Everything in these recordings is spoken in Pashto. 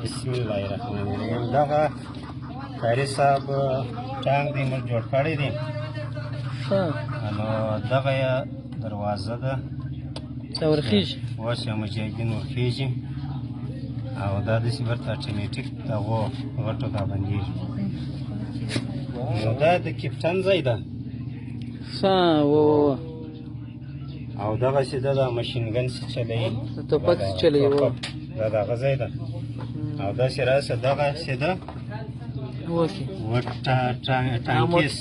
بسم الله الرحمن الرحیم. دغه قاري صاحب ټانک دی موږ جوړ کړی دی. ښه. نو دغه یې دروازه ده. دا ورخیږي. اوس یې مجاهدین ورخیږي او دا داسې بیرته اټومیټیک دغو غټو ته بندېږي. نو دا د کپټن ځای ده. ښه و او دغسې ده دا ماشین ګن چې چلوي، ټوپک چې چلوي. دا د هغه ځای ده. او داسې راسه دغسې ده. اوکې. ټانکیس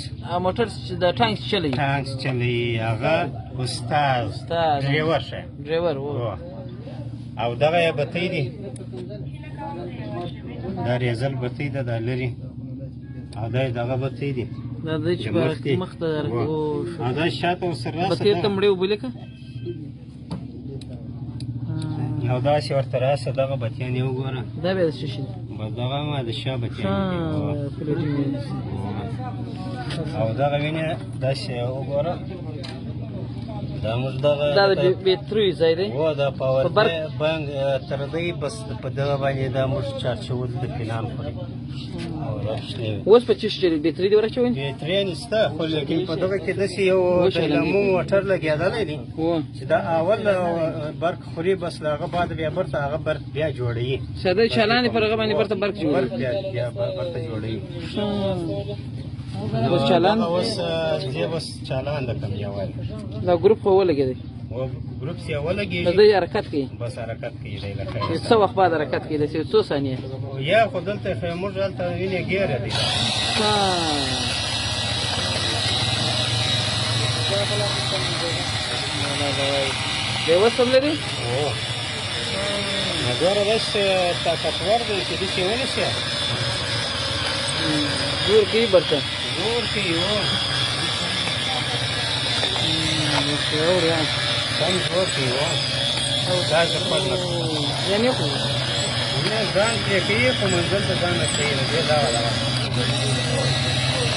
موټر د ټانک چلوي. ټانک چلوي هغه استاد ډریور شه ډریور و. او دغه یې بتۍ دي، دا ریزل بتۍ ده، دا لري. او دا یې دغه بتۍ دي، دا د چې مخ ته. او دا شاته ورسره راسه بتۍ ته مړې اوبه لیکه. او داسې ورته راسه دغه بتیان یې وګوره. دا بیا د څه شي؟ بس دغه ما د شا بتیان دي. او دغه وینې داسې وګوره، دا موږ دغه دا د بیتري ځای دی. و دا پاور بانک تر دې بس په دغه باندې دا موږ چارچول د پلان خوري. او دا شنه اوس په څه شي بیتري دی ورچوي؟ بیتري نشته، خو لیکن په دغه کې داسې یو د لمو موټر لګېدلی دی چې دا اول برق خوري، بس له هغه بعد بیا برته هغه برق بیا جوړوي. ساده چالان پر هغه باندې برته برق جوړوي، بیا برته جوړوي. اوس چالان اوس دې اوس چالان د کم یو دا ګروپ خو ولګېدی. ګروپ سی ولګېږي، د دې حرکت کوي، بس حرکت کوي دی. لکه څه وخت بعد حرکت کوي؟ داسې څو ثانیې یا خو دلته خو موږ هلته وینې ګیره دی. دی اوس هم لري. نو ګوره بس طاقتور دی چې داسې ونیسي، زور کوي، برته زور کوي. سم زور کوي. داسې خپل نه یعنې خو نه ځان پرې کوي، خو منزل ته ځان رسوي. نو دې دغه دغه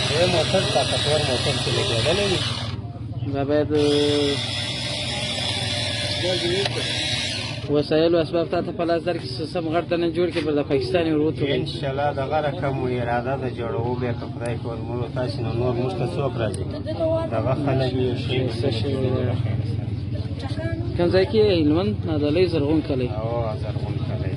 دې موټر طاقتور موټر چې لګېدلی دی. دا باید وسایل او اسباب تا ته په لاس درکړي، سم غټ دنه جوړ کړي، بل د پاکستان یې وروتو. ان شاء الله دغه رقم مو اراده ده جوړوو بیا که خدای کول. موږ تاسې نو نور موږ ته څوک راځي؟ دغه خلک یې ښه څه شي. کوم ځای کې؟ هلمند نادعلي زرغون کلی. او زرغون کلی.